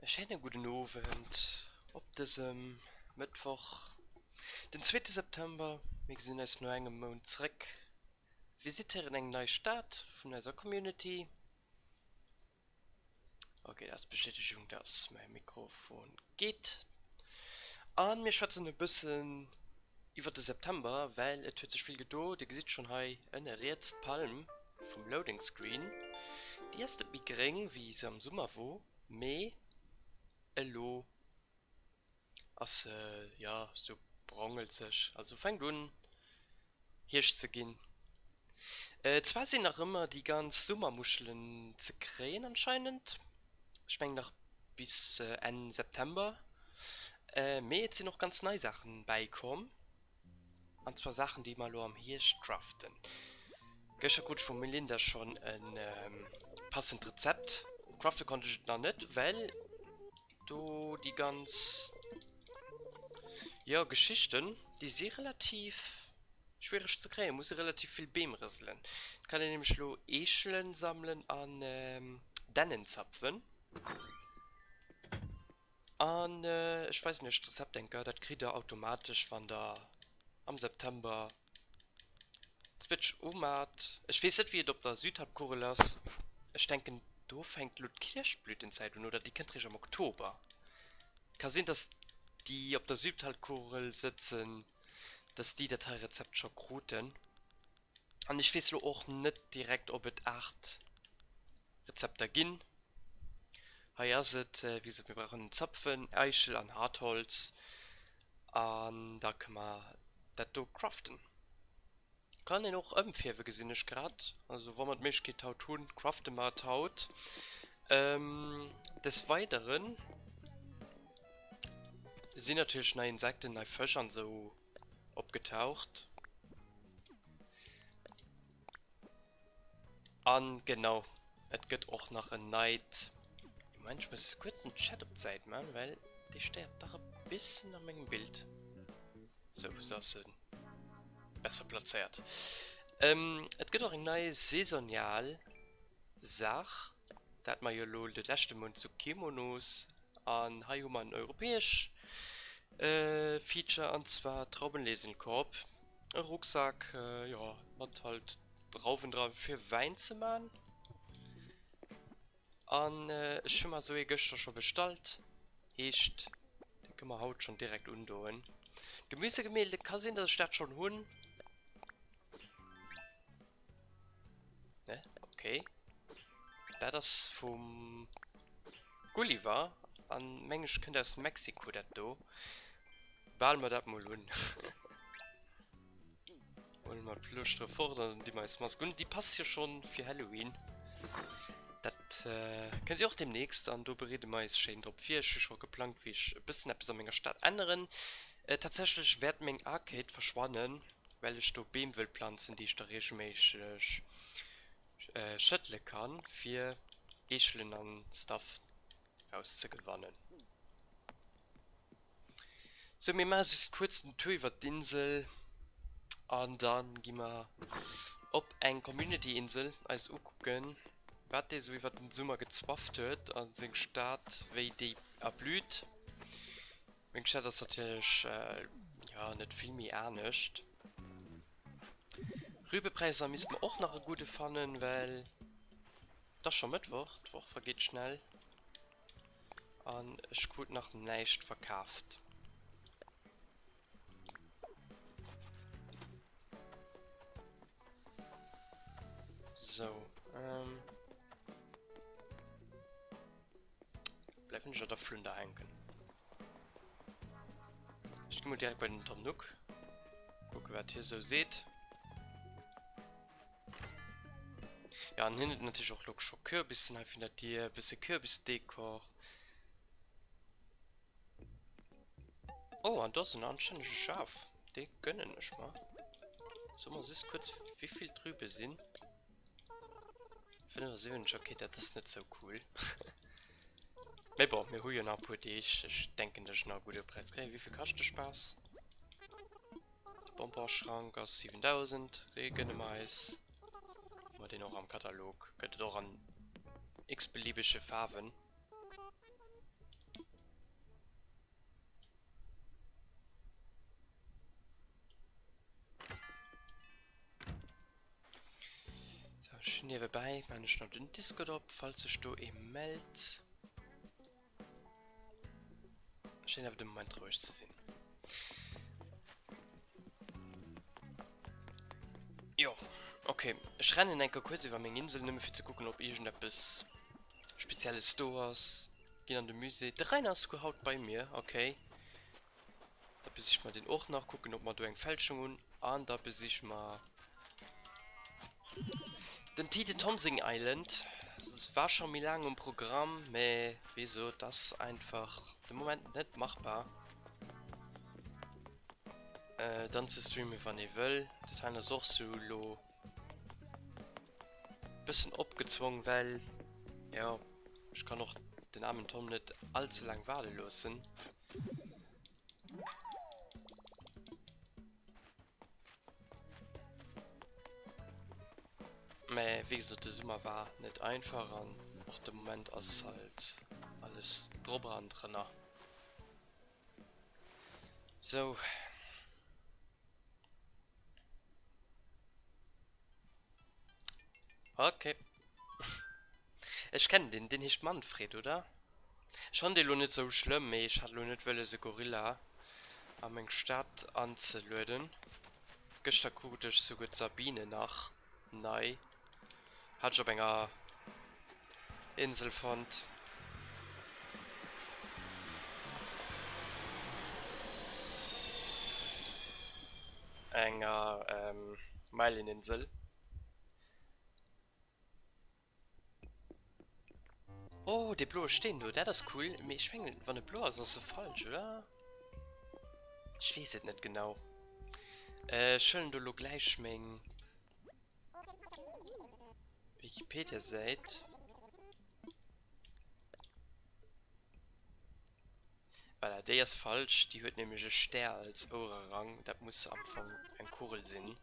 schéine gudden Owend op dësem Mëttwoch, den zweete September. Mir gesinn eis no engem Mount zréck, visitéieren eng nei Stad vun eiser Community. Ok, dat ass d'Bestätegung, dass mäi Mikrofon geet. A mir schwätzen e bëssen iwwer de September, well et huet sech vill gedo. Dir gesitt schonn hei ënne riets d'Palm vum Loading Screen. Déi ass net méi gréng, wéi se am Summer wor, mee elo ass se, jo, sou brongelzeg. Also fänkt un Hierscht ze ginn. Zwar sinn nach ëmmer déi ganz Summermuschelen ze kréien anscheinend, ech mengen nach bis Enn September, mee et sinn och ganz nei Saachen bäikomm, an zwar Saachen déi mer elo am Hierscht craften. Gëschter krut ech vum Melinda schonn e passend Rezept, crafte konnt ech et nach net, well do déi ganz, jo, Geschichten, déi si relativ schwiereg ze kréien, muss ee relativ vill Beem rëselen. Et kann een nämlech elo Eechelen sammelen an Dännen zapfen. An ech weisen iech d'Rezept eng Kéier, dat kritt der automatesch wann der am September d'Switch umat. Ech weess net wéi et op der Südhalbkugel ass, ech denken do fänkt elo d'Kierschblütenzäit un oder déi kënnt réischt am Oktober. Ka sinn dass déi op der Südhalbkugel sëtzen, dass déi dat hei Rezept scho kruten. An ech weess lo och net direkt ob et 8 Rezepter ginn. Hei ass et, wéi gesot mir brauchen Zapfen, Eichel an Hartholz an da kënne mer dat do craften. Kann een och ëmfierwe gesinn ech grad. Also wa mer d'Méiglechkeet haut hunn, crafte mer et haut. Des Weideren sinn natierlech nei Insekten, nei Fësch an esou opgetaucht. An genau, et gëtt och nach en neit... Moment, ech muss kuerz den Chat op d'Säit man, well dee stéiert dach e bissen a mengem Bild. Sou, sou ass en besser plazéiert. Et gëtt och eng nei saisonial Saach. Dat hat mer jo elo de leschte Mount zu Kimonos. An hei hu mer en europäesch Feature, an zwar Traubenlesenkorb. E Rucksak, jo, mat halt Drauwen dra fir Wäin ze man. An ech hu mer esou ee gëschter scho bestallt. Heescht, dee kënne mer haut schonn direkt undoen. D'Gemüsegemälde, ka sinn, datt ech dat schonn hunn. Ne? Okay. Dat ass vum Gulliver an meng ech kënnt aus Mexiko dat do. Bal mer dat mol un. Huele mer d'Pluschtere fort an di mer eis Mask un. Déi passt jo schonn fir Halloween. Dat kënnt jo och demnächst an do bereede mer eis schéin drop vir. Ech hu scho geplangt wéi ech e bëssen eppes a menger Stad änneren. Tatsächlech wäert meng Arcade verschwannen. Well ech do Beem wëll planzen, déi ech da regelméisseg schëttele kann, fir Eechelen an Stuff rauszegewannen. Sou, mir maache just kuerz den Tour iwwer d'Insel an dann gi mer op eng Community-Insel eis ukucken, wat dee sou iwwer den Summer gezwafft huet a seng Stad, wéi déi erblüht. Meng Stad ass natierlech jo net vill méi anescht. Rübepräisser misste mer och nach e gudde fannen, well et ass scho Mëttwoch, d'Woch vergeet schnell an ech krut nach näischt verkaaft. Sou, ähm. Bleiwen ech an der Flunder hänken. Ech gi mol direkt bei den Tom Nook. Kucke wat hie sou seet. Ja, an hien huet natierlech och lo scho Kürbissen hei vun der Dier, e bësse Kürbisdekor. Oh, an do ass en anstännege Schaf. Dee gönnen ech mer. So mer just kuerz, wéivill d'Rübe sinn. 75, okay, dat ass net sou cool. Mee bon, mir hu jo nach e puer Deeg. Ech denken, dass ech nach e gudde Präis kréien. Wéivill kascht de Spaass? De Bonbonschrank ass 7000, dee gënne mer eis. Hu mer deen och am Katalog. Gëtt et och an x-beliebege Faarwen. Niewebäi maan ech nach den Discord op, falls sech do ee mellt. Schéint awer de Moment roueg ze sinn. Jo, ok. Ech rennen eng Kéier kuerz iwwer meng Insel, nëmme fir ze kucken, ob iergendeppes Spezielles do ass. Ginn an de Musée. De Rainer ass souguer haut bei mir, ok. Da besiche mer deen och nach, kucken ob mer do eng Fälschung hunn an da besiche mer den Tite Tom seng Island. War scho méi laang um Programm, mä wéi gesot, ass einfach de Moment net machbar dann ze streamen wann ee wëll. Dat heien ass och sou elo bëssen opgezwong, well jo ech kann och den aarmen Tom net all ze laang waarde loossen. Mä wéi gesot, de Summer war net einfach an och de Moment ass halt alles drop an drënner. Sou. Okay. Ech kennen deen, deen heescht Manfred, oder? Ech fannen dee lo net sou schlëmm, mee ech hat lo net wëlles e Gorilla a meng Stad anzelueden. Gëschter krut ech souguer d'Sabine nach nei, hat ech op enger Insel fonnt. Enger Meileninsel. Oh, dee bloe Steen do, dat ass cool. Mee ech mengen, wann e blo ass, ass e falsch, oder? Ech weess et net genau. Ech huelen do lo gläich meng Wikipedia-Säit. Voilà, déi ass falsch. Déi huet nämlech e Stär als Ouererang. Dat muss am Fong eng Kugel sinn.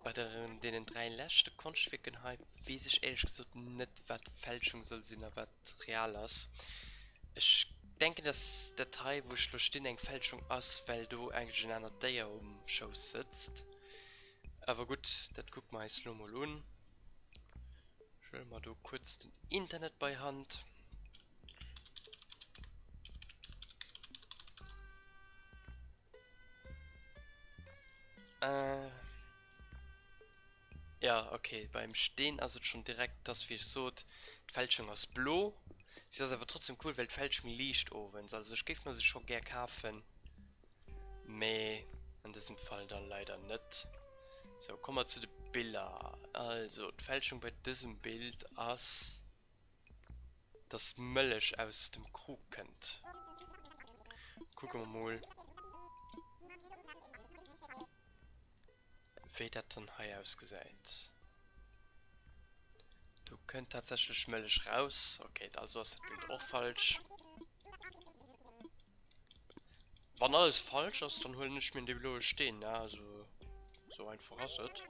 Bei deenen 3 leschte Konschtwierken hei weess ech éierlech gesot net wat Fälschung soll sinn a wat real ass. Ech denken dass dat hei wou ech lo stinn eng Fälschung ass, well do eigentlech en anert Déier um Schouss sëtzt. Awer gutt, dat kucke mer eis lo mol un. Ech huele mer do kuerz den Internet bei Hand. Äh. Ja, okay, beim Steen ass et schon direkt, dass, wéi ech sot, d'Fälschung ass blo. Si ass awer trotzdem cool, well d'Fälschung liicht owends. Also ech géif mer se scho gär kafen, mee an dësem Fall da leider net. Sou, komme mer zu de Biller. Also, d'Fälschung bei dësem Bild ass. Dass Mëllech aus dem Krug kënnt. Kucke mer mol, wéi dat dann hei ausgesäit. Do kënnt tatsächlech Mëllech raus. Okay, also ass dat Bild och falsch. Wann alles falsch ass, dann huelen ech mir dee bloe Steen, ne? Also, sou einfach ass et.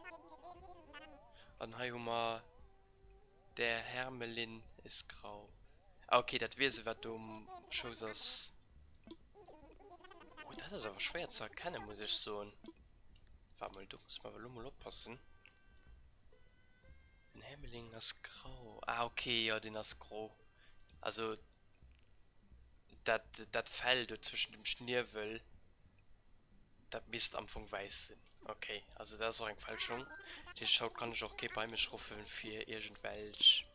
An hei hu mer Der Hermelin ist grau. Ah ok, dat Wiese wat do um Schouss ass. Oh, dat ass awer schwéier ze erkennen, muss ech soen. Waart mol, do muss mer awer elo mol oppassen. Den Hermelin ass grau. Ah ok, jo deen ass gro. Also dat dat Fell do zwëschen dem Schniewel. Dat misst am Fong wäiss sinn. Ok, also dat ass och eng Fälschung. Dat heescht, haut kann ech och kee bei mech ruffen, fir iergendwelch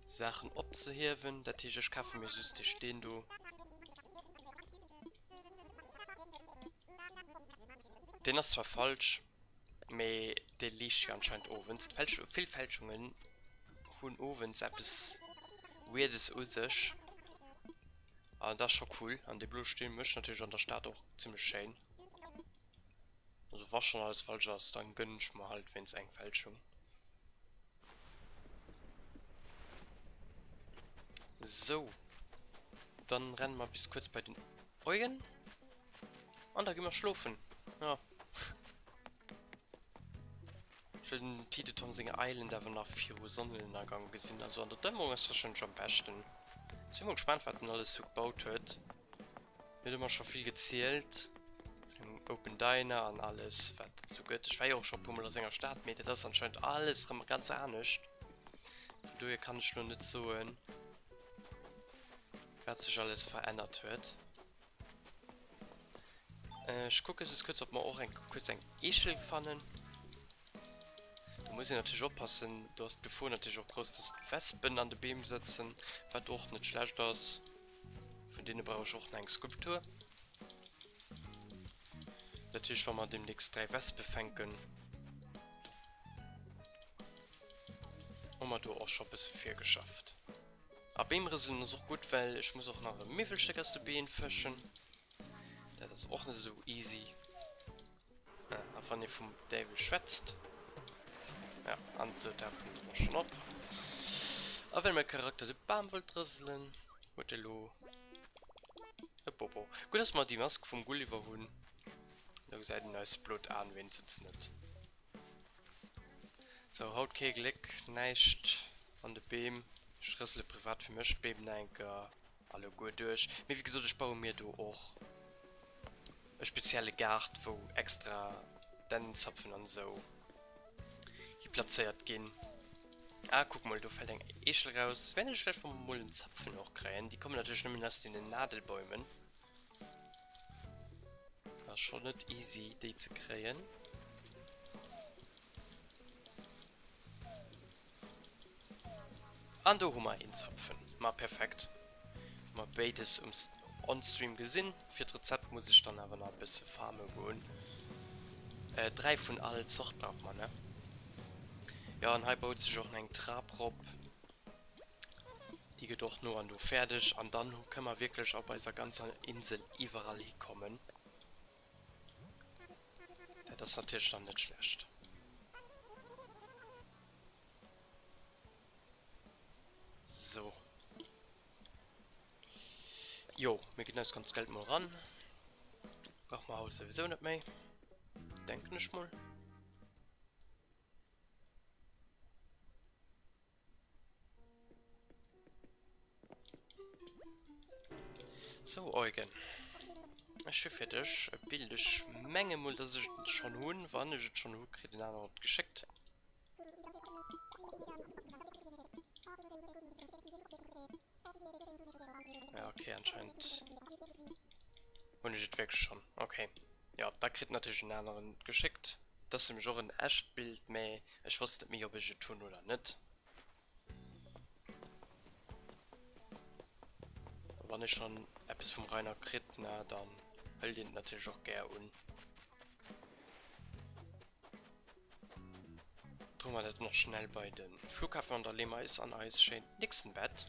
Saachen opzehiewen. Dat heescht, ech kafe mir just dee Steen do. Deen ass zwar falsch, mee dee liicht jo anscheinend owends. D'Fälsch vill Fälschungen hunn owends eppes Weirdes u sech. An dat ass scho cool. An dee bloe Steen mécht natierlech an der Stad och zimmlech schéin. Also wa schonn alles falsch ass, dann gënnen ech mer halt wéinst eng Fälschung. Sou. Dann renne mer bis kuerz bei den Eugen. An da gi mer schlofen. Ja. Ech wëll den Tite Tom seng Island awer nach viru Sonnenënnergang gesinn. Also an der Dämmerung ass wahrscheinlech am beschten. Sinn mol gespaant wat en alles sou gebaut huet. Huet ëmmer scho vill gezielt. Open Diner an alles wat et sou gëtt. Ech war jo och scho e puer mol a senger Stad, mee dat ass anscheinend alles rëm ganz anescht. Vun dohier kann ech lo net soen, wat sech alles verännert huet. Ech kucke just kuerz, ob mer och eng kuerz eng Eechel fannen. Do muss een natierlech oppassen, do ass d'Gefor natierlech och grouss, dass d'Wespen an de Beem sëtzen, wat och net schlecht ass. Vun deene brauch ech och nach eng Skulptur. Dat heescht, wa mer demnächst 3 Wespe fänken, hu mer do och scho e bësse virgeschafft. A Beem rëselen ass och gutt, well ech muss och nach e Miwwelstéck aus de Been fëschen. Dat ass och net esou easy. A wann ee vum Däiwel schwätzt. Ja, an do tauchen se och schonn op. A well mäi Charakter de Bam wollt rëselen, huet e lo e Bobo. Gutt, dass mer déi Mask vum Gulliver hunn. Do gesäit een eis blot Aen wéinstens net. Sou, haut kee Gléck, näischt an de Beem. Ech rësele privat fir mech d'Beem nach eng Kéier alleguer duerch. Mee wéi gesot, ech baue mir do och e spezielle Gaart, wou extra Dännenzapfen an esou hi plazéiert ginn. Ah, kuck mol, do fält eng Eechel raus. Wär net schlecht, wa mer mol en Zapfen och kréien. Déi kommen natierlech nëmmen aus deenen Nadelbäumen. Ass schon net easy déi ze kréien. An do hu mer een Zapfen. Ma perfekt. Hu mer béides um on-stream gesinn. Fir d'Rezept muss ech dann awer nach e bësse farme goen. 3 vun all Zort brauch mer, ne? Jo, an hei baut sech och nach eng Trap rop. Déi gëtt och no an no fäerdeg an dann kënne mer wierklech op eiser ganzer Insel iwwerall hikommen. Dat ass natierlech dann net schlecht. So. Jo, mir ginn eist ganzt Geld mol ran. Brauche mer haut souwisou net méi. Denken ech mol. Sou Eugen, ech hu fir dech e Bild. Ech menge mol, dass ech et schonn hunn. Wann ech et schonn hu, kritt en aneren et geschéckt. Ja, okay, anscheinend hunn ech et wierklech schonn. Okay, jo, da kritt natierlech en aneren et geschéckt. Et ass nämlech och en echt Bild, mä ech wosst net méi, ob ech et hunn oder net. Wann ee schonn eppes vum Rainer kritt, na dann hëlt een et natierlech och gär un. Droe mer dat nach schnell bei de Flughafen an da leeë mer eis an eis schéint Nixenbett.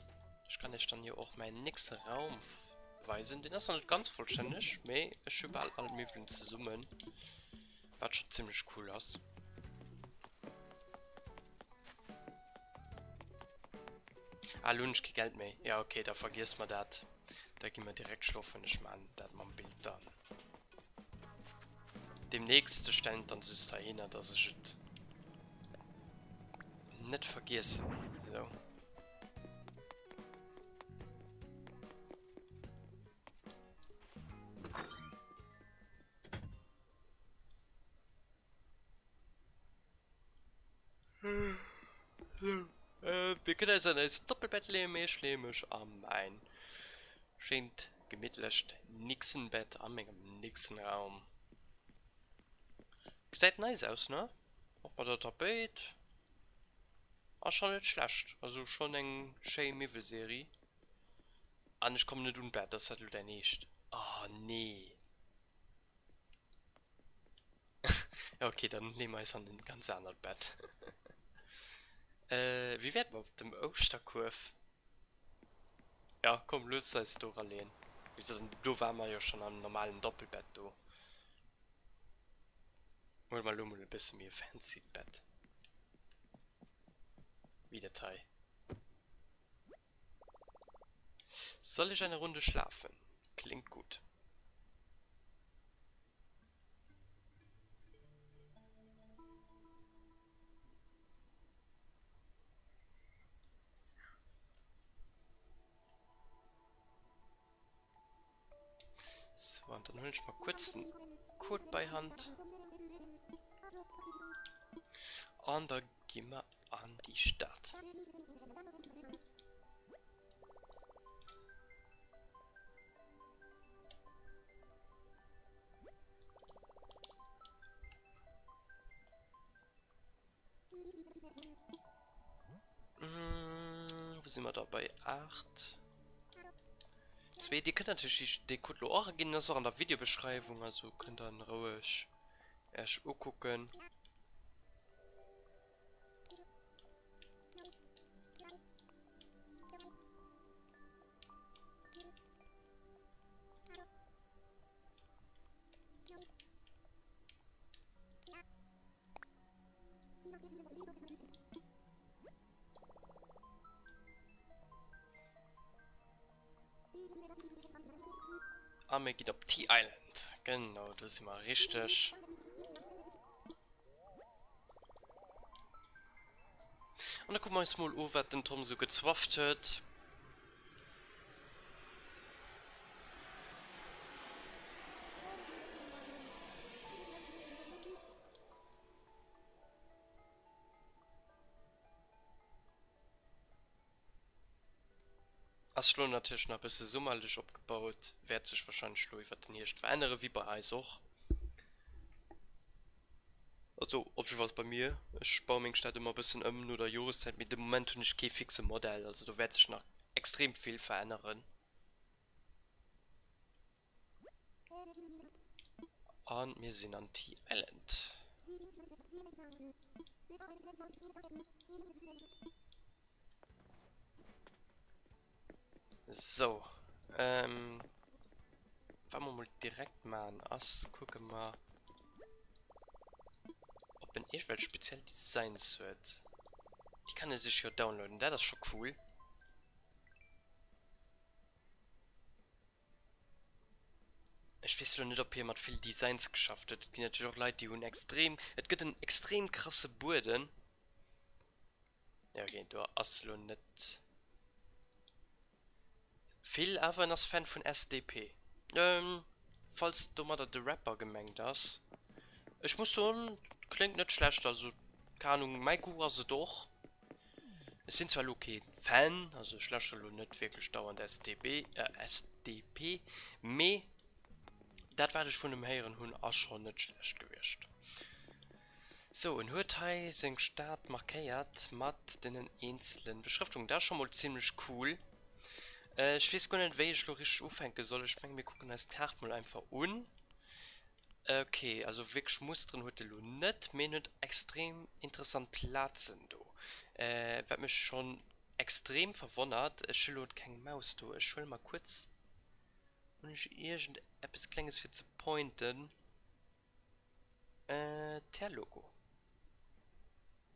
Ech kann iech dann jo och mäin nächste Raum weisen. Deen ass nach net ganz vollstänneg, mee ech hu bal all Miwwelen zesummen, wat scho zimmlech cool ass. Ah, lo hunn ech kee Geld méi. Ja, okay, da vergiesst mer dat. Da gi mer direkt schlofen. Ech maan dat mam Bild dann demnächst. Ech stellen et dann just heihinner, dass ech et net vergiessen. So. Mir kënnen eis an eist Doppelbett leeën, mee ech leeë mech a mäin schéint gemittlecht Nixenbett a mengem Nixenraum. Gesäit nice aus, ne? Och mat der Tapéit. Ass schon net schlecht, also schon eng schéi Miwwelserie. An ech kommen net un d'Bett, ass dat elo däin Eescht? Oh nee. Ja okay, dann leeë mer eis an en ganz anert Bett. Äh, wéi wär et mat dem Ouschterkuerf? Ja, komm, looss eis do raleeën. Wéi gesot, do ware mer jo schonn am normalen Doppelbett do. Huele mer elo mol e bësse méi e fancy Bett wéi dat hei. Soll ich eine Runde schlafen? Klingt gut. So, an dann huelen ech mer kuerz den. Code bei Hand. An da gi mer an déi Stad. Wou si mer da bei 8? 2. Dir kënnt natierlech dee Code lo och aginn, ass och an der Videobeschreiwung, also kënnt der en roueg Äech ukucken. A mir ginn op Tea Island. Genau, do si mer richteg. An da kucke mer eis mol u wat den Tom sou gezwafft huet. Ass lo natierlech nach e bësse summerlech opgebaut, wäert sech wahrscheinlech lo iwwert den Hierscht verännere wéi bei eis och. Also op jiddefalls bei mir, ech baue meng Stad ëmmer e bëssen ëm no der Joreszäit, mee de Moment hunn ech kee fixe Modell, also do wäert sech nach extrem vill veränneren. An mir sinn an Tea Island. So. Ähm, wat mer mol direkt maan ass, kucke mer, ob en iergendwelch speziell Designs huet. Déi kann ee sech jo downloaden, dat ass scho cool. Ech weess elo net op hie mat vill Designs geschafft huet. Et ginn natierlech och Leit déi hunn extrem, et gëtt en extrem krasse Bueden. Jo ok, do ass elo net vill, awer en ass Fan vun SDP. Falls domadder de Rapper gemengt ass. Ech muss soen, kléngt net schlecht, also keng Ahnung, mäi Goût ass et och. Ech sinn zwar elo kee Fan, also ech lauschteren elo net wierklech dauernd SDB, SDP, mee dat wat ech vun em héieren hunn ass schonn net schlecht gewiescht. Sou, en huet hei seng Stad markéiert mat deenen eenzelen Beschrëftungen. Dat ass scho mol zimlech cool. Ech weess guer net wéi ech elo richteg ufänke soll. Ech menge mir kucken eis d'Kaart mol einfach un. Ok, also wierklech Musteren huet e lo net, mee en huet extrem interessant Plazen do, wat mech schon extrem verwonnert. Ech hu lo keng Maus do, ech huele mer kuerz, hunn ech iergend eppes klenges fir ze pointen, Ter-Logo.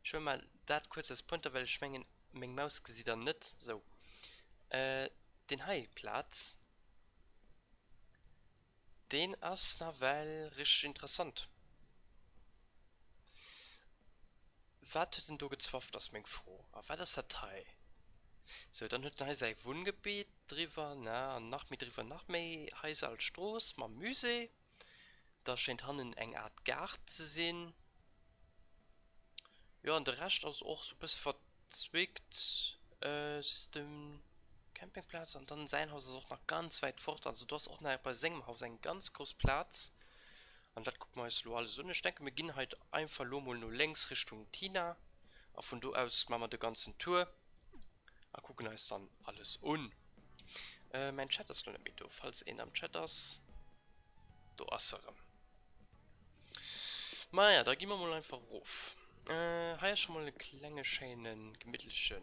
Ech huele mer dat kuerz als Pointer, well ech mengen meng Maus gesitt der net. Sou, deen hei Plaz. Deen ass nawell richteg interessant. Wat huet en do gezwafft ass meng Fro. A wat ass dat hei? Sou, dann huet en hei säi Wunngebitt driwwer, ne, an nach méi driwwer nach méi Haiser als Strooss mam Musée. Da schéint hannen eng Aart Gaart ze sinn. Jo, an de Rescht ass och sou e bësse verzwickt. Just de Campingplaz an dann säin Haus ass och nach ganz wäit fort. Also do ass och nach bei sengem Haus eng ganz grouss Plaz. An dat kucke mer eis elo alles un. Ech denke mir ginn hei einfach elo mol no lénks Richtung Tina a vun do aus maache mer de ganzen Tour a kucken eis dann alles un. Mäin Chat ass elo net méi do, falls een am Chat ass. Do ass se erëm. Maja, da gi mer mol einfach erof. Hei ass scho mol e klenge schéine gemittleche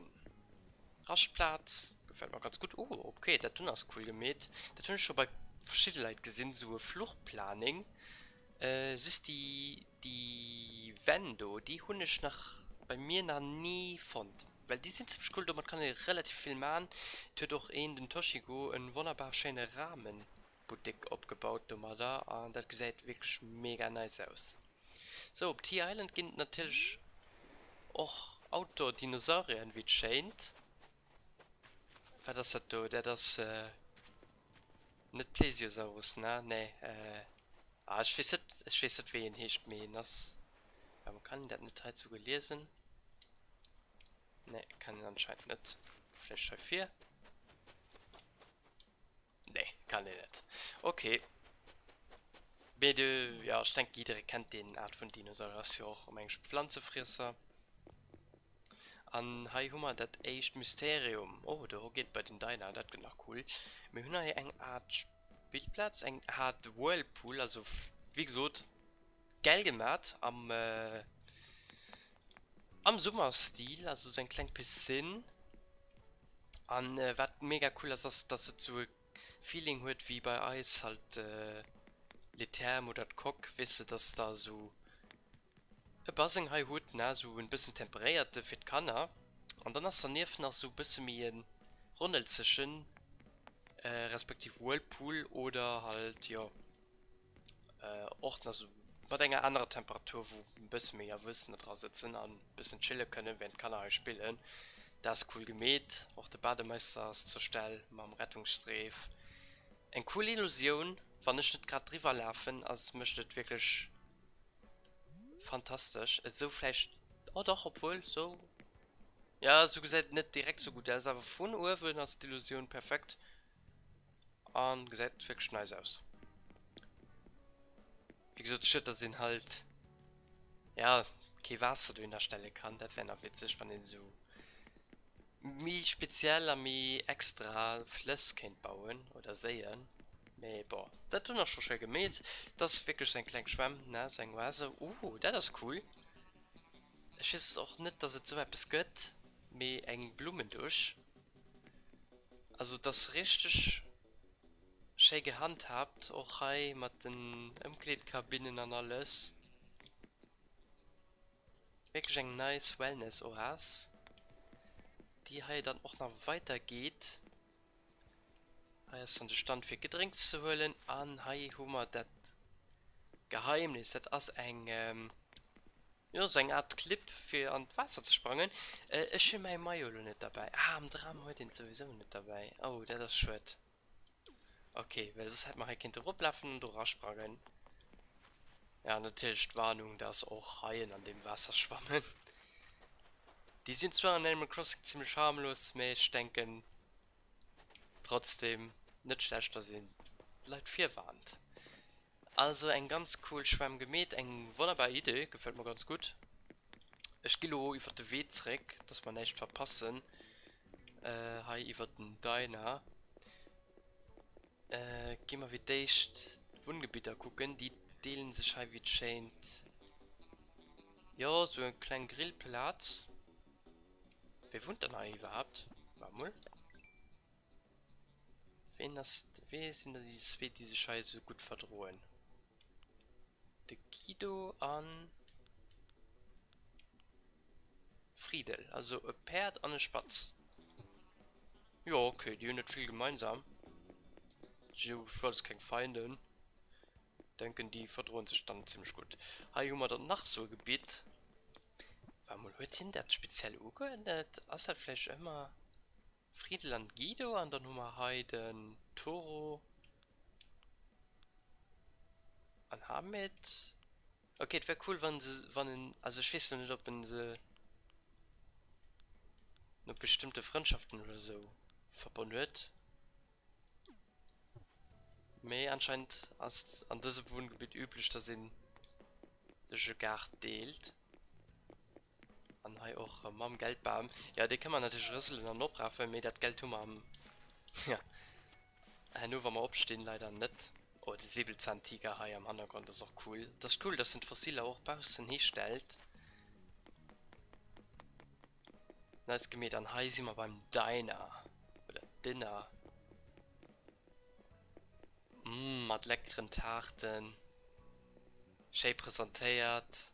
Raschtplaz. Gefält mer ganz gutt. Oh, ok, dat dunn ass cool gemeet. Dat hunn ech scho bei verschidde Leit gesinn, esou e Fluchplaning. Just déi, déi Wänn do, déi hunn ech nach bei mir nach ni fonnt. Well déi sinn zimmlech cool, domat kann ee relativ vill man. Et huet och een, den Toshigo, e wonnerbar schéine Rahmen Buttek opgebaut domadder an dat gesäit wierklech mega nice aus. Sou, op Tea Island ginn et natierlech och Outdoor Dinosaurieren wéi et schéint. Wat ass dat do? Dat ass net Plesiosaurus, ne? Nee. Ah, ech weess net, ech weess net wéi en heescht, mee en ass, ja, man kann dat net hei souguer liesen. Nee, kann een anscheinend net. Vläicht hei vir? Nee, kann een net. Okay. Mee de, ja, ech denken jidderee kennt deen Aart vun Dinosaurier, ass jo och am Englesch Pflanzefriesser. An hei hu mer dat éischt Mysterium. Oh, do geet bei den Diner, dat gëtt nach cool. Mir hunn hei eng Aart Spillplaz, eng Aart Whirlpool, also wéi gesot gäil gemat am am Summerstil, also sou eng kleng Piscine. An wat mega cool ass, ass dass et sou e Feeling huet wéi bei eis halt Les Thermes oder d'Coque, weess de, dass da sou e Baseng hei hutt, ne, sou en bëssen temperéierte fir d'Kanner. An dann ass dernieft nach sou e bësse méi e rondelzegen, respektiv Whirlpool oder halt, jo, och nach sou mat enger anerer Temperatur, wou e bësse méi Erwuessener dra sëtzen an e bëssen chille kënnen, während d'Kanner hei spillen. Dat ass cool gemeet. Och de Bademeister ass zur Stell mam Rettungsstreef. Eng cool Illusioun, wann ech net grad driwwer lafen, ass mécht et wierklech fantastesch. Esou vläicht, oh dach, obwuel sou, jo esou gesäit et net direkt sou gutt aus, awer vun uewen ass d'Illusioun perfekt. An gesäit wierklech nice aus. Wéi gesot, schued dass een halt ja kee Waasser dohinner stelle kann. Dat wär nach witzeg wann een esou méi speziell a méi extra Flëss kéint bauen oder Séien. Mee bon, dat hunn ech scho schéi gemeet. Dat ass wierklech sou eng kleng Schwämm, ne, sou eng Oase. Ooh, dat ass cool. Ech weess och net dass et sou eppes gëtt, mee eng Blummendusch. Also et ass richteg schéi gehandhabt, och hei mat den Ëmkleedkabinnen an alles. Wierklech eng nice Wellness Oas, déi hei dann och nach weider geet. Hei ass dann de Stand fir Gedrénks ze huelen an hei hu mer dat Geheimnis, dat ass eng Jo, sou eng Art Clip fir an d'Waasser ze sprangen. Ech hunn mäi Maillot lo net derbäi. Ah, am Dram huet een et souwisou net derbäi. Oh, dat ass schued. Ok, well soss hätt mer hei kéinte eroplafen an do erasprangen. Ja, natierlech d'Warnung, dass och Haien an deem Waasser schwammen. Déi sinn zwar an Animal Crossing zimmlech harmlos, mee ech denken trotzdem net schlecht, dass een d'Leit virwarnt. Also eng ganz cool Schwemm gemeet, eng wonnerbar Idee, gefällt mer ganz gutt. Ech gi lo iwwer de Wee zréck, dass mer näischt verpassen. Hei iwwer den Diner gi mer fir d'éischt d'Wunngebidder kucken. Déi deelen sech hei wéi et schéint, jo sou eng kleng Grillplaz. Wie wunnt dann hei iwwerhaapt? Waart mol. Ween ass, wee sinn da déi zwee déi sech hei esou gutt verdroen? De Guido an Fridel, also e Päerd an e Spatz. Jo ok, déi hunn net vill gemeinsam. Si hu alles keng Feinden. Denken déi verdroen sech dann zimmlech gutt. Hei hu mer dann nach sou e Gebitt. Waart mol, huet hien dat speziell ugeuerdnet? Ass dat vläicht ëmmer. Friedel an Guido an dann hu mer hei den Toro an Hamid. Ok, et wär cool wann se wann en also ech weess lo net op en se no bestëmmte Frëndschaften oder sou verbonn huet. Mee anscheinend ass an dësem Wunngebitt üblech dass een sech e Gaart deelt. An hei och erëm mam Geldbam. Jo, dee kënne mer natierlech rëselen an oprafen, mee dat Geld hu mer am, ja, herno wa mer opstinn, leider net. Oh, de Säbelzahntiger hei am Hannergrond ass och cool. Et ass cool, dass en d'Fossiler och baussen histellt. Nice gemeet. An hei si mer beim Diner oder Dinner. Mmh, mat leckeren Taarten. Schéi presentéiert.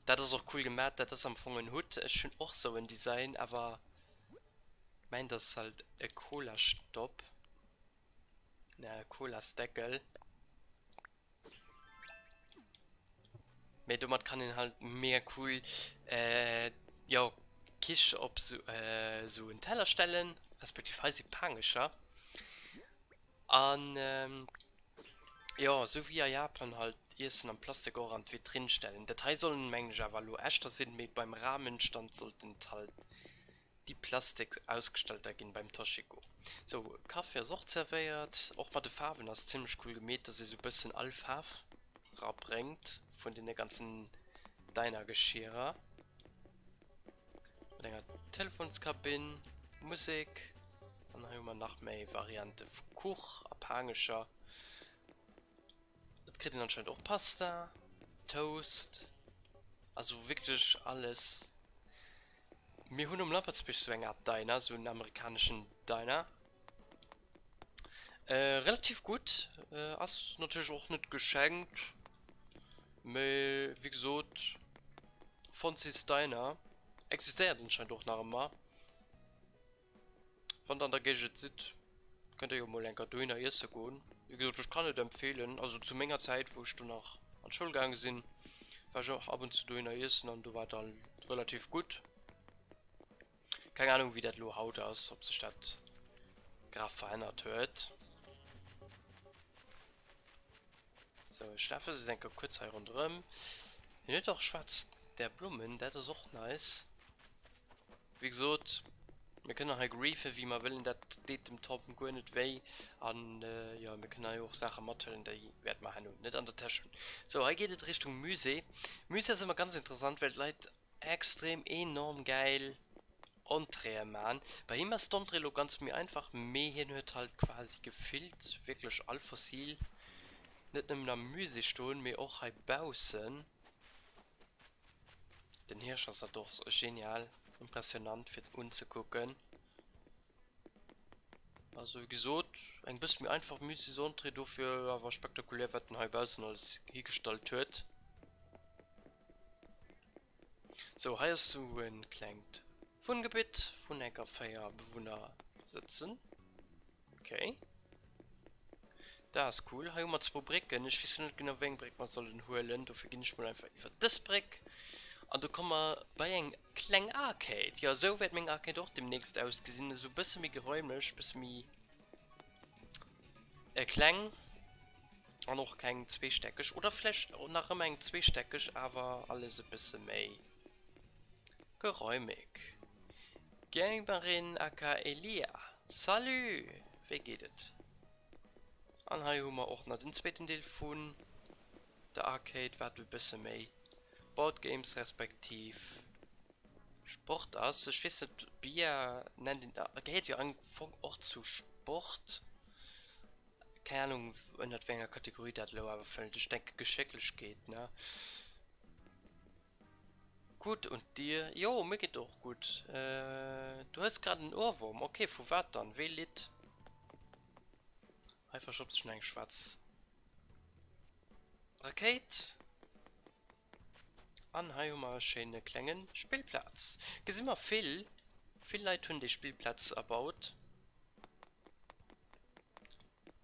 Dat ass och cool gemat, dat ass am Fong en Hutt. Ech hunn och sou en Design, awer mäint ass halt e Colastopp, ne e Colasdeckel. Mee domat kann een halt mega cool jo Quiche op sou en Teller stellen, respektiv hei si Paangecher. An. Jo, esou wéi a Japan halt Iessen am Plastik och an d'Vitrinn stellen. Dat hei sollen mengen ech awer elo echter sinn, mee beim Ramenstand sollten et halt déi Plastiks ausgestellter ginn beim Toshiko. Sou, Kaffi ass och zervéiert. Och mat de Faarwen ass zimlech cool gemeet, dass ee sou bëssen all Faarf rabréngt vun deene ganzen Diner-Geschierer. Mat enger Telefonskabinn, Musek an hei hu mer nach méi Variante vu Kuch a Paangecher. Et kritt een anscheinend och Pasta, Toast, also wierklech alles. Mir hunn um Lampertsbierg sou eng Art Diner, sou en amerikaneschen Diner. Relativ gutt, ass natierlech och net geschenkt, mee wéi gesot Fonzie's Diner existéiert anscheinend och nach ëmmer. Wann der an der Géigend sidd, kënnt der jo mol enker dohinner iesse goen. Wéi gesot, ech kann et empfeelen. Also zu menger Zäit, wou ech do nach an d'Schoul gaange sinn, war ech och ab und zu dohinner iessen an do war et dann relativ gutt. Keng Ahnung wéi dat elo haut ass, ob sech dat graf verännert huet. Sou, ech lafe se enker kuerz hei ronderëm. Hien huet och schwaarz där Blummen, dat ass och nice. Wéi gesot, mir kënnen hei griefe wéi mer wëllen, dat deet dem Tom guer net wéi. An jo, mir kënnen hei och Saache mathuelen, déi wäerte mer herno net an der Täsch hunn. Sou, hei geet et Richtung Musée. Musée ass ëmmer ganz interessant, well d'Leit Extrem enorm gäil Entréeë man. Bei him ass d'Entrée lo ganz méi einfach, mee hien huet halt quasi gefillt wierklech all Fossil net nëmmen am Musée stoen, mee och hei baussen. Den Hirsch ass halt och genial impressionant fir unzekucken. Also wéi gesot, eng bësse méi einfach Muséesentrée, dofir awer spektakulär wat en hei baussen alles higestallt huet. Sou, hei ass sou e klengt Wunngebitt, wou enker 4 Bewunner sëtzen. Okay. Dat ass cool. Hei hu mer zwou Brécken. Ech weess net genau, wéi eng Bréck mer sollen huelen. Dofir ginn ech mol einfach iwwer dës Bréck. An do komme mer bei eng kleng Arcade. Jo, esou wäert meng Arcade och deemnächst ausgesinn. Esou e bësse méi geräumeg, e bësse méi kleng. An och keng zweestäckeg. Oder vläicht nach ëmmer eng zweestäckeg, awer alles e bësse méi geräumig. Gamerin aka Elia, salut! Wéi geet et? An hei hu mer och nach den zweeten Deel vun der Arcade, wat e bësse méi Board Games respektiv Sport ass. Ech weess net, Billard nennt een, gehéiert jo am Fong och zu Sport. Keng Ahnung ënnert wéi enger Kategorie dat elo awer fëllt. Ech denke Geschécklechkeet, ne? Gut und dir? Jo, mir geet och gutt. Du hues grad en Ohrwurm. Ok, vu wat dann? Wéi Lidd? Hei verstoppt sech nach eng schwaarz Rakéit. An hei hu mer e schéine klenge Spillplaz. Gesi mer vill. Vill Leit hunn déi Spillplaz erbaut.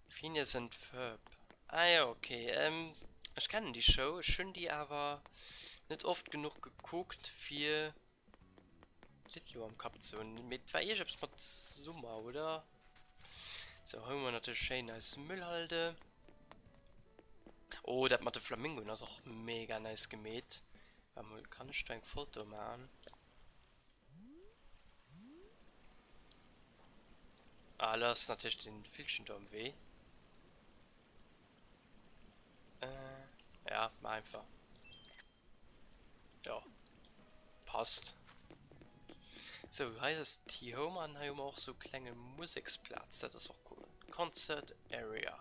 Phineas and Ferb. Ah jo, ok. Ech kennen déi Show, ech hunn déi awer net oft genuch gekuckt fir d'Lidd lo am Kapp ze hunn. Mee et war iergeppes mat Summer, oder? Sou, hei hu mer natierlech schéin eis Müllhalde. Oh, dat mat de Flamingoen ass och mega nice gemeet. Waart mol, kann ech do eng Foto man? Ah, lo ass natierlech den Villchen do am Wee. Äh, ja, mach einfach. Ja, passt. So, hei ass T-Home an hei hu mer och sou klenge Museksplaz, dat ass och cool. Concert Area.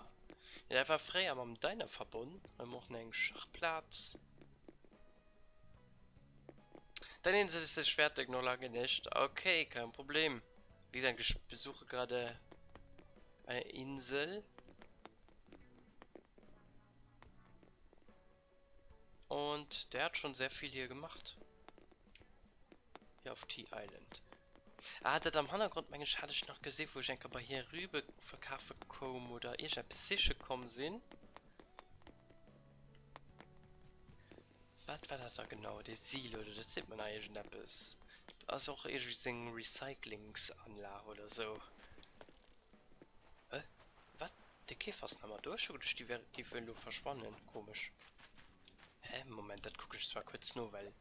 Ja, dat war fréier mam Diner verbonn. Hei hu mer och nach eng Schachplaz. Dein Insel ist nicht fertig, noch lange nicht. Okay, kein Problem. Wie gesagt, ich besuche gerade eine Insel. Und der hat schon sehr viel hier gemacht. Hier auf T-Island. Ah, dat am Hannergrond, meng ech, hat ech nach gesinn, wou ech eng Kéier bei hir Rübe verkafe koum oder iergendeppes siche komm sinn. Wat war dat da genau? Dee Silo do, dat seet mer nach iergendeppes. Dat ass och iergendwéi seng Recyclingsanlag oder sou. Hä? Wat? De Käfer ass nach ëmmer do. Ech hu geduecht, déi wär, géife elo verschwannen. Komesch. Hä? Moment, dat kucken ech zwar kuerz no, well.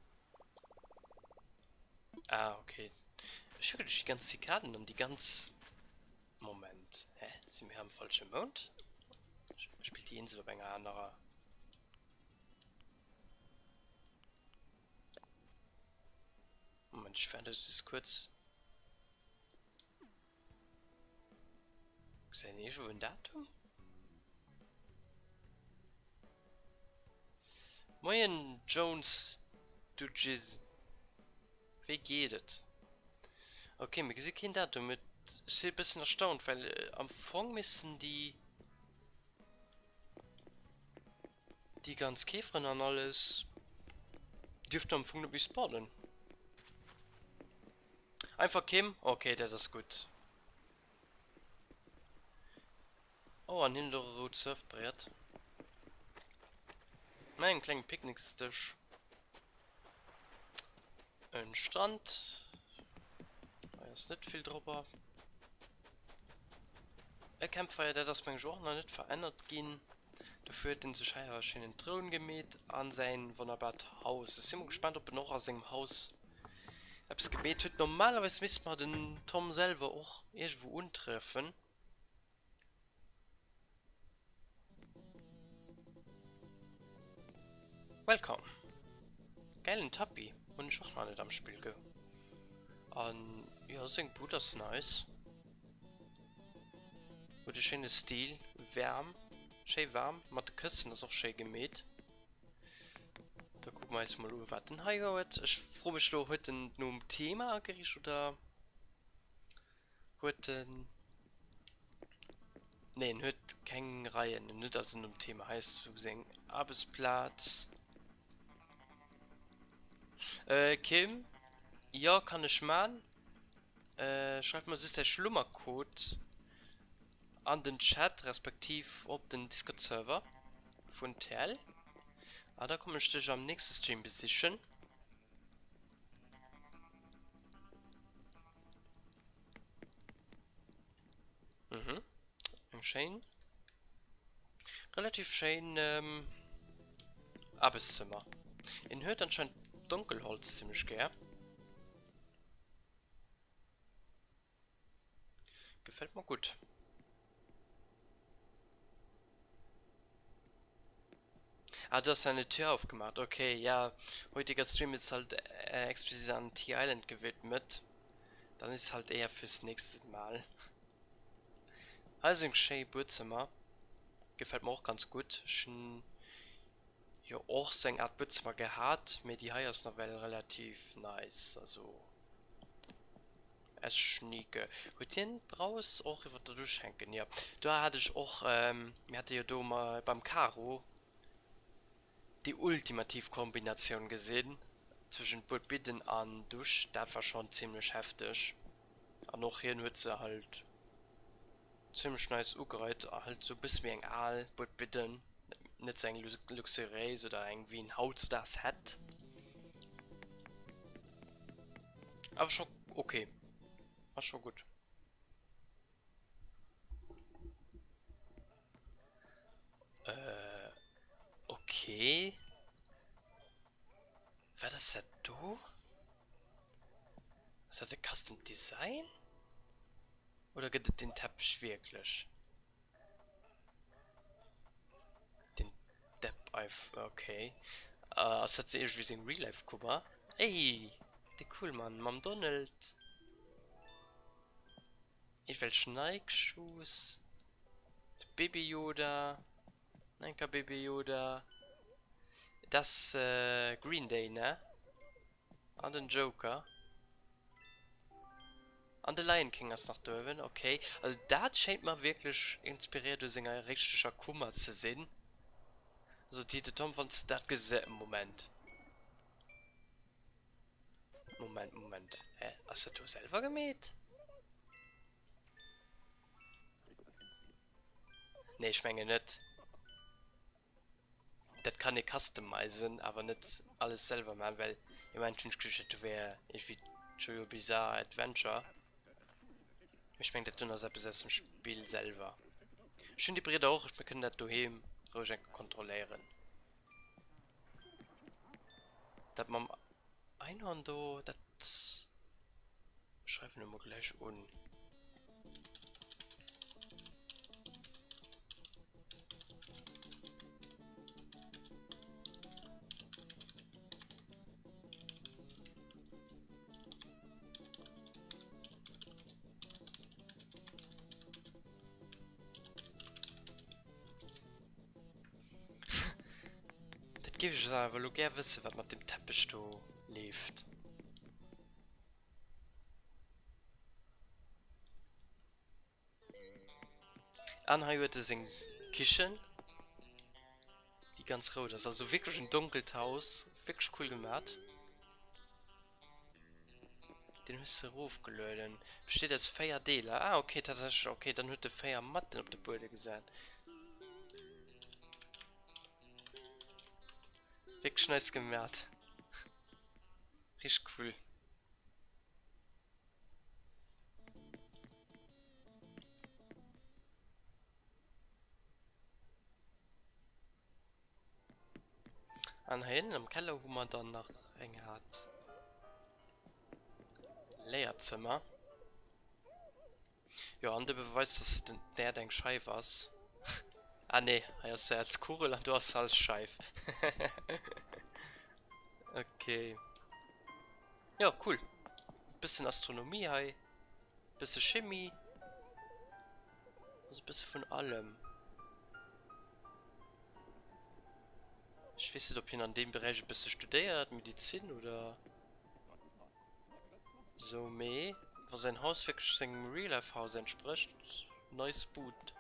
Ah, okay. Ech hu geduecht, déi ganz Zikaden an déi ganz. Moment, hä? Si mir am falsche Mount? Spillt déi Insel op enger anerer. Moment, ech wäert es kuerz. Gesäit een iergendwou en Datum? Moien Jones du Jizz. Wéi geet et? Ok, mir gesi keen Datum. Ech si e bëssen erstaunt, well am Fong missten déi déi ganz Käferen an alles dierften am Fong net méi spawnen. Einfach Kim? Ok, dat ass gutt. Oh, an hien huet och e rout Surfbriet. Mä en klenge Picknicksdësch. En Strand. Hei ass net vill drobber. E Campfire, dat ass meng ech och nach net verännert ginn. Dofir huet en sech hei awer e schéinen Troun gemeet an säin wonnerbart Haus. Ech si mol gespaant op en och a sengem Haus eppes gemeet huet. Normalerweis misst mer den Tom selwer och iergendwou untreffen. Welcome! Gäilen Tapis, hunn ech och nach net am Spill ge. An jo seng Bud ass nice. Huet e schéine Stil, waarm, schéi waarm, mat de Këssen ass och schéi gemeet. Da kucke mer eis mol u wat den hei huet. Ech froe mech elo, huet en nom Thema ageriicht oder huet en, nee en huet keng Reien, en huet also nom Thema. Hei ass sou seng Aarbechtsplaz. Kim, jo kann ech man. Schreif mer just däi Schlummercode an den Chat respektiv op den Discord Server vun TL a da kommen ech dech am nächste Stream besichen. Mhm. Eng schéin, relativ schéin Aarbechtszëmmer. En huet anscheinend Donkelholz zimmlech gär. Gefällt mer gutt. Ah, du hast eine Tür aufgemacht. Okay, ja. Heutiger Stream ist halt äh, explizit an T-Island gewidmet. Dann ist halt eher fürs nächste Mal. Hei ass eng schéi Buedzëmmer. Gefällt mer och ganz gutt. Ech hunn jo och sou eng Art Buedzëmmer gehat, mee déi hei ass nawell relativ nice. Also echt schnieke. Huet hien d'Braus och iwwer der Dusch hänken? Jo, do hat ech och, mir hate jo do beim Caro déi ultimativ Kombinatioun gesinn zwëschent Buedbidden an Dusch. Dat war schonn zimlech hefteg. An och hien huet se halt Zimmlech nice ugereit, halt sou bësse wéi eng al Buedbidden, net sou eng luxuriéis oder eng wéi een hautzudaags hätt. Awer scho ok, ass scho gutt. Äh ok, wat ass dat do? Ass dat e Custom Design? Oder gëtt et deen Teppech wierklech? Den Depp eif ok. Ass dat iergendwéi seng Real Life Kummer? Ey, de cool Mann mam Donald. Iergendwelch Nike Shoes. De Baby Yoda. Enker Baby Yoda. Et ass Green Day, ne? An den Joker. An de Lion King ass nach do uewen, ok. Also dat schéint mer wierklech inspiréiert u senger richteger Kummer ze sinn. Also Tite Tom, wann s de dat gese-, Moment. Moment, Moment. Hä? Ass dat do selwer gemeet? Nee, ech mengen net. Dat kann ee customizen, awer net alles selwer man, well im Moment hunn ech geduecht dat do wär iergendwéi Jojo Bizarre Adventure. Mee ech mengen dat doen ass eppes aus dem Spill selwer. Ech hunn déi Brieder och, mir kënnen dat doheem roueg eng Kéier kontrolléieren. Dat mam Einhorn do, dat schreiwen ech mol gläich un. Dat géif ech awer elo gär wëssen, wat mat deem Teppech do leeft. An hei huet e seng Kichen, déi ganz rout ass. Also wierklech en donkelt Haus, wierklech cool gemat. Den hues de erofgelueden. Besteet aus 4 Deeler. Ah ok, tatsächlech, ok, dann huet e 4 Matten op de Buede gesat. Wierklech nice gemat. Richteg cool. An hei ënnen am Keller hu mer dann nach eng Art Léierzëmmer. Jo, an de Beweis, dass den d'Äerd eng Scheif ass. Ah nee, hei ass se als Kugel an do ass se als Scheif. Okay. Jo, cool. Bëssen Astronomie hei, bësse Chimie. Also bësse vun allem. Ech weess net, ob hien an deem Beräich e bësse studéiert, Medizin oder sou, mee wa säin Haus wierklech sengem Real-Life-Haus entsprécht, nice Bud.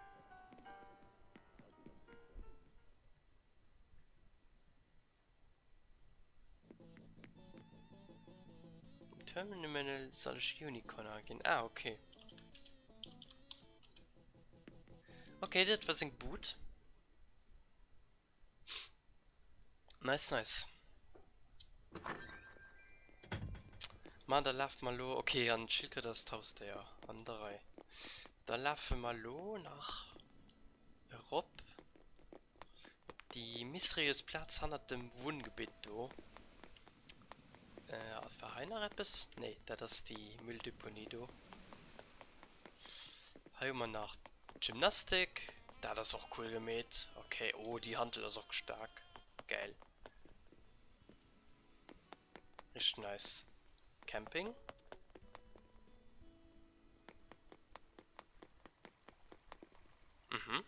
Im Terminal soll ech Unicorn aginn. Ah, okay. Okay, dat war seng Bud. Nice, nice. Ma da lafe mer lo. Okay, an d'Schildkröt ass d'Hausdéier an der Rei. Da lafe mer lo nach erop. Op déi mysteriös Plaz hannert dem Wunngebitt do. Äh, war hei nach eppes? Nee, dat ass déi Mülldeponie do. Hei hu mer nach d'Gymnastik. Dat ass och cool gemeet. Okay, oh, déi Hantel ass och staark. Gäil. Richteg nice. Camping. Mhm.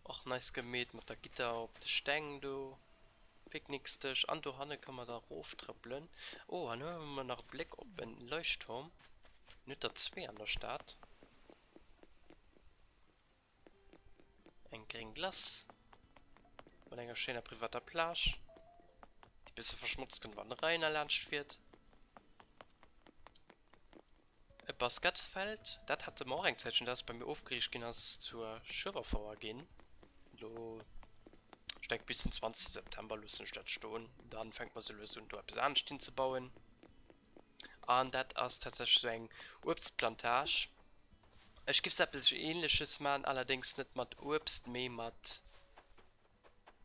Och nice gemeet mat der Gitter op de Steng do. Picknicksdësch an dohanne ka mer da roftrëppelen. Oh, an hu mer nach e Bléck op en Leuchtturm. En huet der zwee an der Stad. Eng gréng Glace mat enger schéiner privater Plage, déi bësse verschmotzt gënn, wann e Rainer laanscht fiert. E Basketfeld, dat hate mer och eng Zäitchen, dat ass bei mir ofgeriicht ginn, ass zur Schueberfouer ginn. Elo, ech denke bis den 20 September loossen ech dat stoen, dann fänke mer sou lues un do eppes anescht hinzebauen. An dat ass tatsächlech sou eng Uebstplantage. Ech giff sou eppes ähnleches man, allerdéngs net mat Uebst, mee mat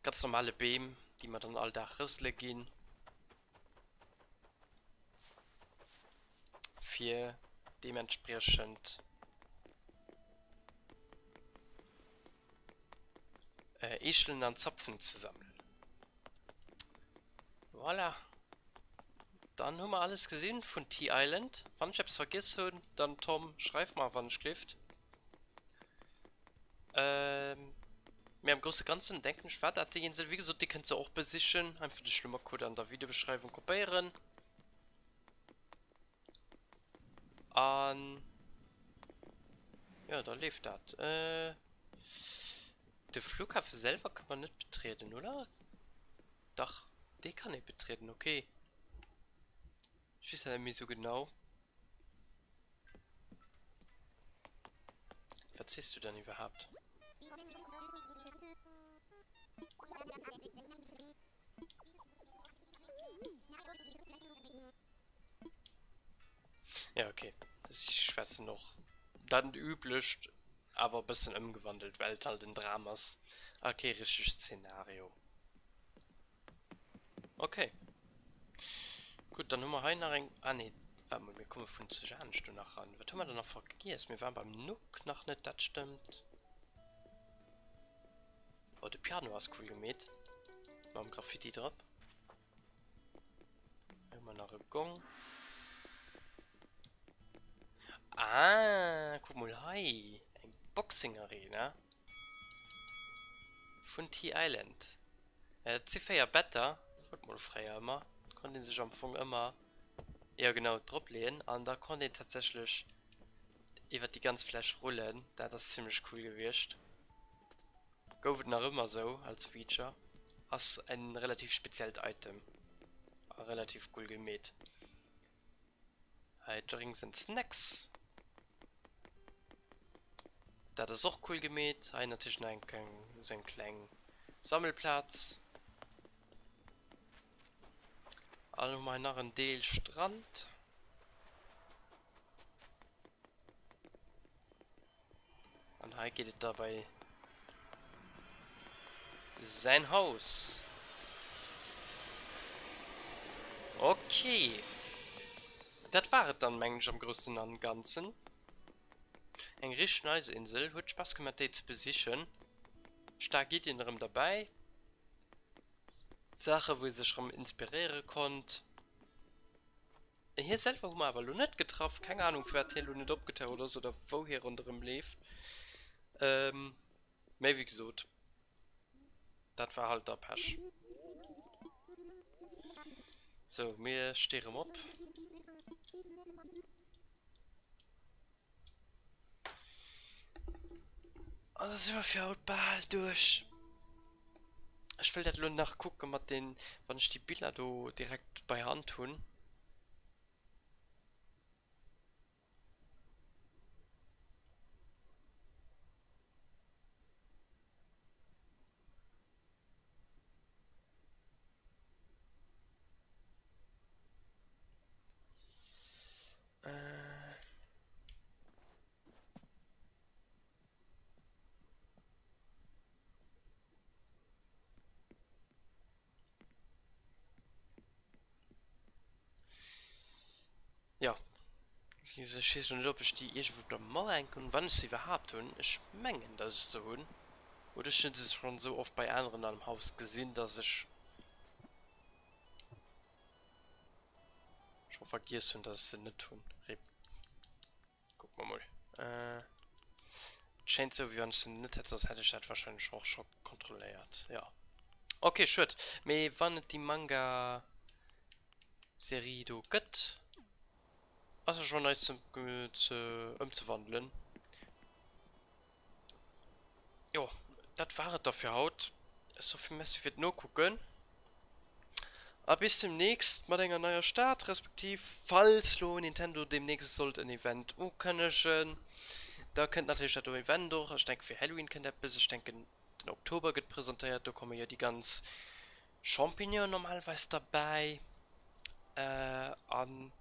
ganz normale Beem, déi mer dann all Dag rësele ginn. Fir deementspriechend Eechelen an Zapfen ze sammelen. Voilà. Dann hu mer alles gesinn vun Tea Island. Wann ech eppes vergiess hunn, dann Tom, schreif mer wann ech gleeft. Ähm, mee am grousse Ganzen denken ech war dat déi Insel. Wéi gesot, dir kënnt se och besichen. Einfach de Schlummercode an der Videobeschreiwung kopéieren. An jo, da leeft dat. Äh, de Flughafe selwer kann man net betrieden, oder? Dach, dee kann ee betrieden, okay. Ech weess dat net méi sou genau. Wat sees du dann iwwerhaapt? Ja, okay. Si schwätzen och dat üblecht. Awer e bëssen ëmgewandelt, well et halt en Dram ass a kee richtegt Szenario. Ok. Gutt, dann hu mer hei nach eng, ah nee, waart mol, mir komme vun zeg anescht do nach ran. Wat hu mer dann nach vergiess? Mir waren beim Nook nach net, dat stëmmt. Oh, de Piano ass cool gemeet. Mam Graffiti drop. Hei hu mer nach e Gong. Ah, kuck mol hei. Eng Boxing Arena. Vun T-Island. Dat si 4 Better. Wor mol fréier ëmmer. Konnt een sech am Fong ëmmer, jo genau, drop leeën an da konnt een tatsächlech iwwer déi ganz Fläch rullen. Dat ass zimmlech cool gewiescht. Gouf et nach ëmmer sou als Feature. Ass en relativ speziellt Item a relativ cool gemeet. Hei Drinks and Snacks. Dat ass och cool gemeet. Hei natierlech nach eng kleng, sou eng kleng Sammelplaz. An dann hu mer hei nach en Deel Strand. An hei geet et da bei säin Haus. Okay. Dat war et dann, mengen ech, am Groussen an Ganzen. Eng richteg nice Insel. Huet Spass gemaat déi ze besichen. Staark Iddien erëm derbäi. Saache wou ee sech erëm inspiréiere konnt. Hie selwer hu mer awer elo net getraff. Keng Ahnung firwat hie elo net opgetaucht ass oder wou hie ronderëm leeft. Mee wéi gesot, dat war halt da Pech. Sou, mir sti rëm op. An da si mer fir haut bal duerch. Ech wëll dat elo nach kucke mat den, wann ech déi Biller do direkt bei Hand hunn. Äh. Jo, ech weess elo net, ob ech déi iergendwou op der Mauer hänken hunn, wann ech se iwwerhaapt hunn. Ech mengen, datt ech se hunn. Oder ech hunn se schonn esou oft bei aneren am Haus gesinn, datt ech scho vergiess hunn, datt ech se net hunn. Rip. Kucke mer mol. Et schéint sou, wéi wann ech se net hätt, soss hätt ech dat warscheinlech och scho kontrolléiert. Jo. Ok, schued. Mee wann et déi Manga-Serie do gëtt, ass jo schonn neis ze ëmzewandelen. Jo, dat war et da fir haut. Ech soe vill Merci fir d'Nokucken a bis demnächst mat enger neier Stad, respektiv falls lo Nintendo demnächst sollt en Event ukënnegen, da kënnt natierlech dat do Event och. Ech denke fir Halloween kënnt eppes, ech denken den Oktober gëtt presentéiert, do komme jo déi ganz Champignonen normalerweis derbäi an.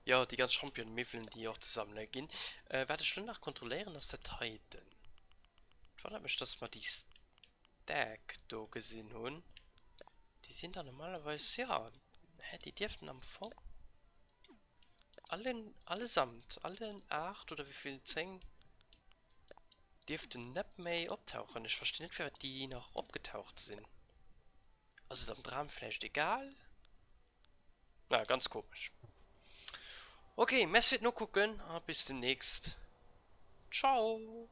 Jo, déi ganz Championmiwwelen, déi och ze sammele ginn. Wat ech elo nach kontrolléieren, ass dat heiten. Et wonnert mech, dass mer déi Stack do gesinn hunn. Déi sinn da normalerweis, jo, hä, déi dierften am Fong allen, allesamt, allen 8 oder wéivill, 10, dierften net méi optauchen. Ech verstinn net, firwat déi nach opgetaucht sinn. Ass et am Dram vläicht egal? Naja, ganz komesch. Ok, merci fir d'Nokucken a bis demnächst. Ciao!